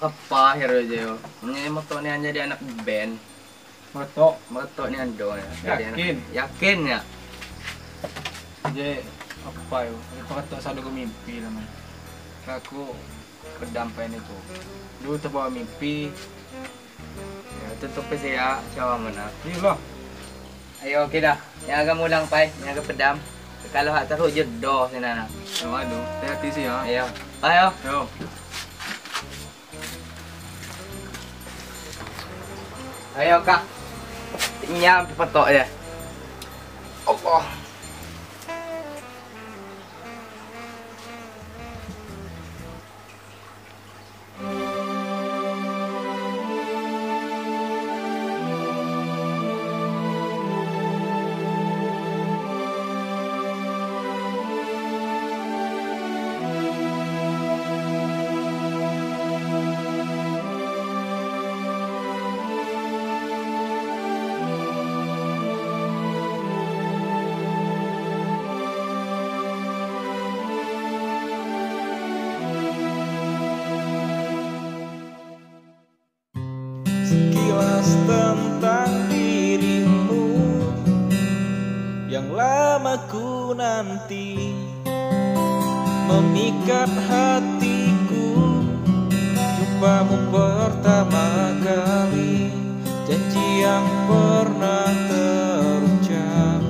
Repah ya aja yo. Menye motor ni jadi anak band. Motor, motor ni ando ya. Yakin. Yakin ya. Jadi apa yo? Aku tak sadar mimpi lah man. Aku pedampai itu. Dulu terbawa mimpi. Ya tutup sih ya, cawa mana? Iya lah. Ayo okey dah. Yang agak mulang pai, yang agak pedam. Kalau hak terus jedoh sini nak. Aduh, hati-hati sih ya. Ayo. Ayo. Yo. Ayo kak, nyam petok ya. Allah. Sekilas tentang dirimu yang lama ku nanti, memikat hatiku. Jumpamu pertama kali, janji yang pernah terucap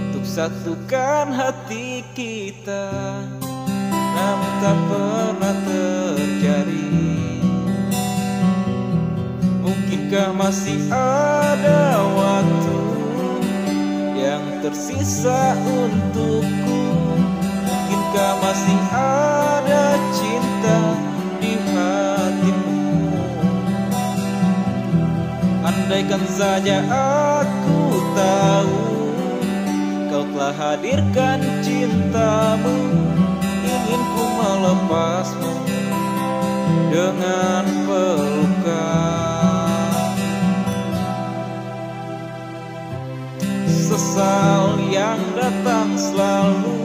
untuk satukan hati kita, namun tak pernah terjadi. Mungkinkah masih ada waktu yang tersisa untukku? Mungkinkah masih ada cinta di hatimu? Andaikan saja aku tahu kau telah hadirkan cintamu, ingin ku melepasmu dengan pelukan. Sesal yang datang selalu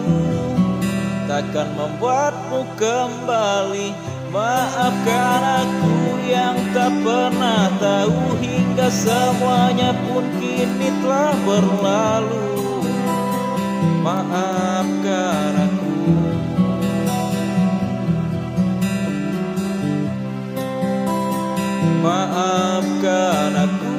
takkan membuatmu kembali. Maafkan aku yang tak pernah tahu, hingga semuanya pun kini telah berlalu. Maafkan aku. Maafkan aku.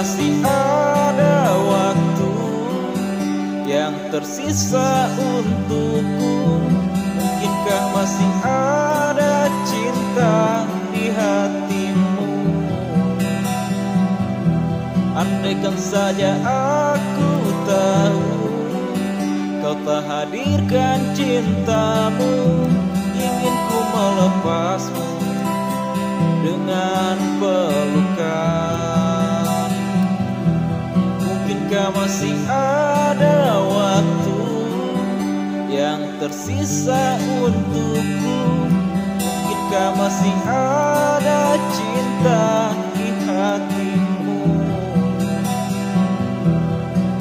Masih ada waktu yang tersisa untukku? Mungkinkah masih ada cinta di hatimu? Andaikan saja aku tahu kau tak hadirkan cintamu, ingin ku melepasmu dengan pelukan. Mungkinkah masih ada waktu yang tersisa untukku? Mungkinkah masih ada cinta di hatimu?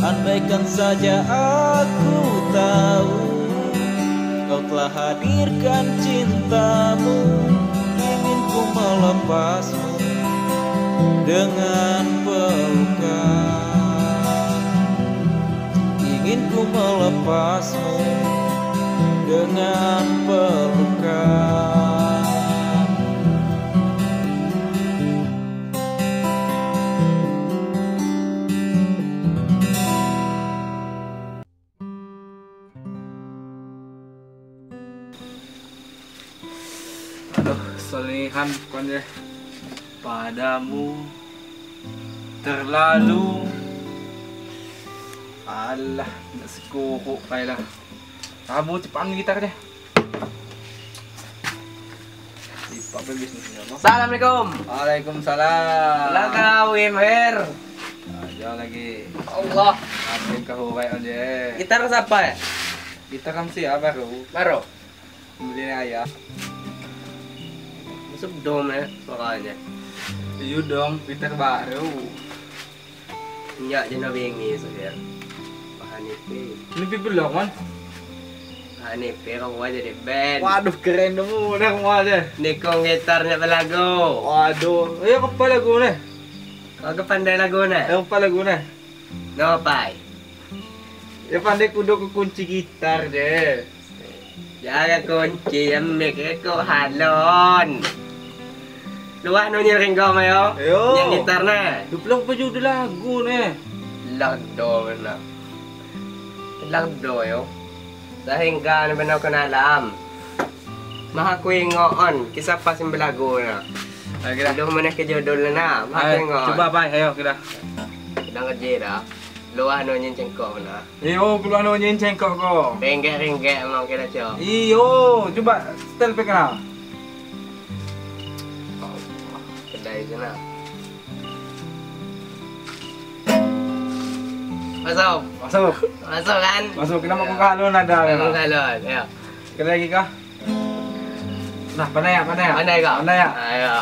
Andaikan saja aku tahu kau telah hadirkan cintamu, ingin ku melepasmu dengan pelukan. Ingin ku melepasmu dengan pelukan. Aduh, selihan konde padamu terlalu. Alah, nak sekuruk lah. Kamu cepat gitar deh. Lipat bisnisnya. Assalamualaikum. Waalaikumsalam. Lah kau Her. Aja lagi. Allah. Ambil kau baik aja. Gitar siapa ya? Gitar kan sih ya baru. Baru. Beli ayah. Masuk dom ya suaranya. Iya dong, gitar baru. Nyak jenak wingi saja. Bahan itu. Ini belum man. Bahan itu kau jadi band. Waduh keren demu dah kau aja. Nikong gitarnya belagu. Waduh, ya apa lagu nih? Kau pandai lagu nih? Apa lagu nih? No pai. Ya pandai kudu kunci gitar deh. Jaga kunci yang mikir kau halon. Luah no nyiring kau mayo. Yang gitar nih. Duplong baju lagu nih. Lagdo benar. Lagdo yo. Sehingga na benar kena alam. Maha kuingoon kisah pasim belagu na. Ayo kita. Aduh mana ke judul na. Maha kuingoon. Coba pai, ayo kita. Sedang kerja dah. Luah no nyin cengkok na. Iyo, keluar no nyin cengkok ko. Ringgit-ringgit mau kita cok. Iyo, coba setel pe kena. Kedai sana. Masuk. Masuk. Masuk kan? Masuk. Kenapa kau kalon ada? Kau kalon. Ayo. Sekali lagi kah? Nah, pandai ya, pandai ya. Pandai kau? Pandai ya. Ayo.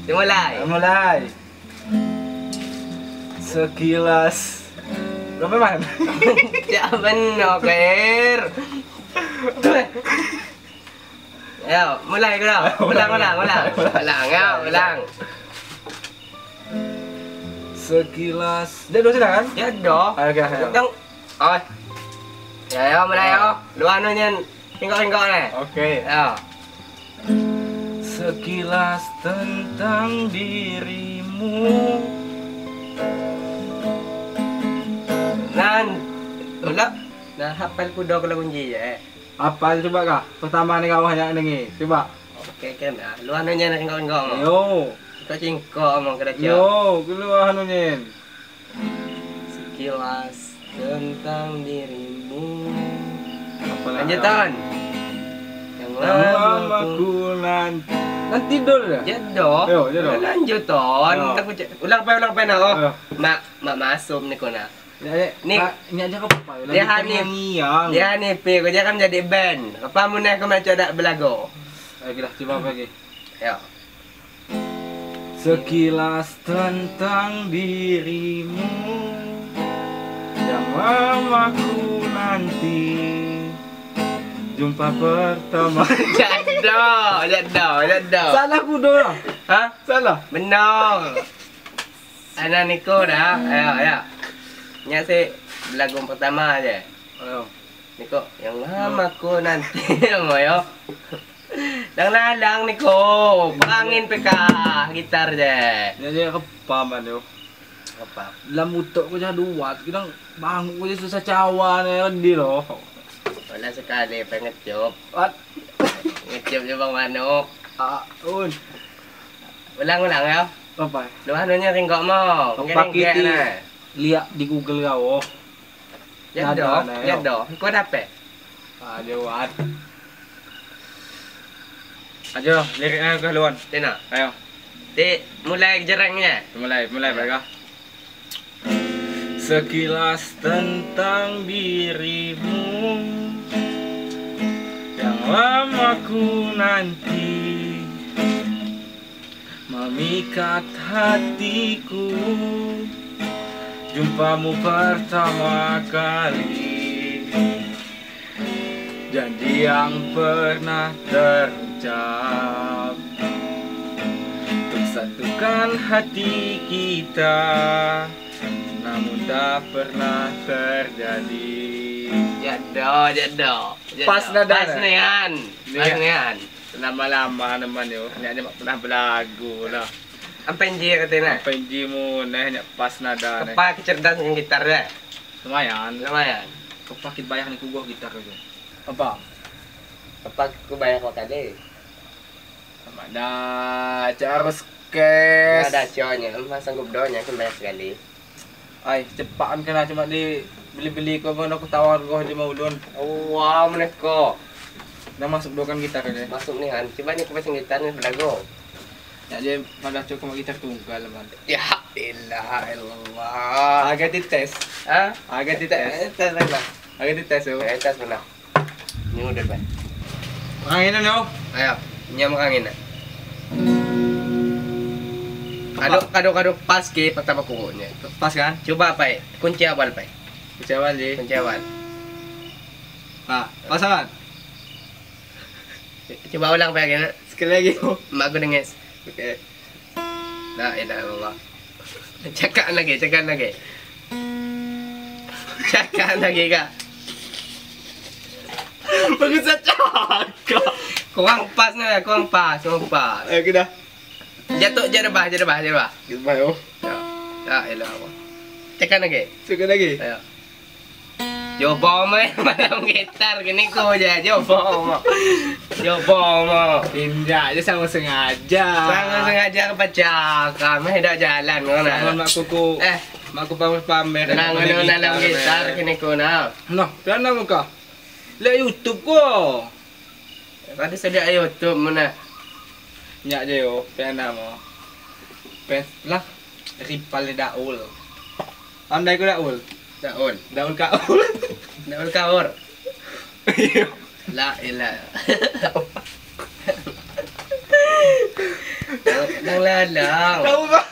Dimulai. Mulai. Sekilas. Berapa man? Jangan noker. Ayo, mulai kau. Ulang, ulang, ulang. Ulang, ya, ulang. Sekilas. Dia dua sudah kan? Ya doh. Ayo, oke, ayo. Dong. Oh. Ya, ayo mulai ayo. Dua anunya tinggal-tinggal nih. Oke. Ayo. Sekilas tentang dirimu. Nan, ulah. Nah, hafal kudo kalau kunci ya. Apa coba kah? Pertama nih kau hanya nengi. Coba. Oke, kan dah. Lu anunya nak tinggal-tinggal. Yo. Kau cingkok omong kena cok. Yo, keluar anunya. Sekilas tentang dirimu. Lanjutan. Yang lama ku nanti tidur dah. Jodoh. Yo, jodoh. Lanjut ton. Ulang pa na oh. Mak masuk ni ko na. Ni ini aja kau apa? Dia hani. Dia hani pe kau jangan jadi band. Apa mu nak kau macam dak belago. Ayo kita coba lagi. Ayo. Sekilas tentang dirimu yang lama ku nanti jumpa pertama. Jodoh, jodoh, jodoh. Salah kudo lah. Hah? Salah. Benar. Anak Niko dah. Ayo, ayo. Nya si lagu pertama aja. Ayo. Niko, yang lama ku nanti yo. Dang lalang Niko, pangin PK gitar je. Dia je kepaman yo. Kepam. Dalam utok ko je duat, kadang banguk ko je susah cawan ni loh. Wala sekali pengen ngecop. What? Ngecop je bang manuk. Ah, un. Ulang-ulang ya. Apa? Luah nunya ringgok mau. Pakai lihat di Google kau. Jodoh, jodoh. Kau dapat? Ah, jawab. Ayo, liriknya ke luan. Tena. Ayo. Ti mulai jerangnya. Mulai, mulai mereka. Sekilas tentang dirimu yang lama ku nanti memikat hatiku. Jumpamu pertama kali, janji yang pernah terucap untuk satukan hati kita, namun tak pernah terjadi. Jodoh, jodoh. Pas nada. Pas nian, pas nian. Lama-lama teman yo, ni ada pernah berlagu lah. Ampenji katanya. Ampenji mu nah pas nada. Kepak kecerdasan gitar dah. Lumayan, lumayan. Kepak kita bayar ni kugoh gitar tu. Apa? Kepak ku bayar kau kali. Sama dah, harus cash. Ada conya, emang sanggup doanya kan bayar sekali. Ay, cepaan kena cuma di Beli-beli ko mau aku tawar ko 5 ulun. Oh, wow, meneko. Dah masuk dokan gitar ini. Masuk nih kan. Coba nih aku pasang gitar nih belago. Ya je pada cukup gitar tunggal man. Ya ilaha illallah. Agak dites. Hah? Agak dites. Tes lah. Agak dites yo. Agak tes benar. Ini udah pak. Angin no. Ayo, nyam angin. Kado pas ke pertama kukunya. Pas kan? Coba pak, kunci awal pak. Kunci awal je. Kunci awal. Ah, pasangan. Coba ulang pak gini. Sekali lagi. Mak aku denges. Oke. La ilaha illallah. Cakap lagi. Cakap lagi kak. Bagus cakap. Kurang pas ni, kurang pas. Ayo kita. Jatuh je rebah. Rebah yo. Ya elah Allah. Tekan lagi. Tekan lagi. Ayo. Coba mai malam gitar gini ko je. Coba mo. Tidak, dia sama sengaja. Sama sengaja kepecah. Kami dah jalan kau nak. Jangan mak kuku. Mak ku pamer. Nang ngono dalam gitar kini ko nak. Noh, pian muka. Lihat YouTube ko. Ada sedia YouTube mana? Nyak je yo, pian mo. Pen lah ripal daul. Andai ko daul. Daul. Daul kaul. Daul kaur. La ilah. Dang lalang. Tahu ba?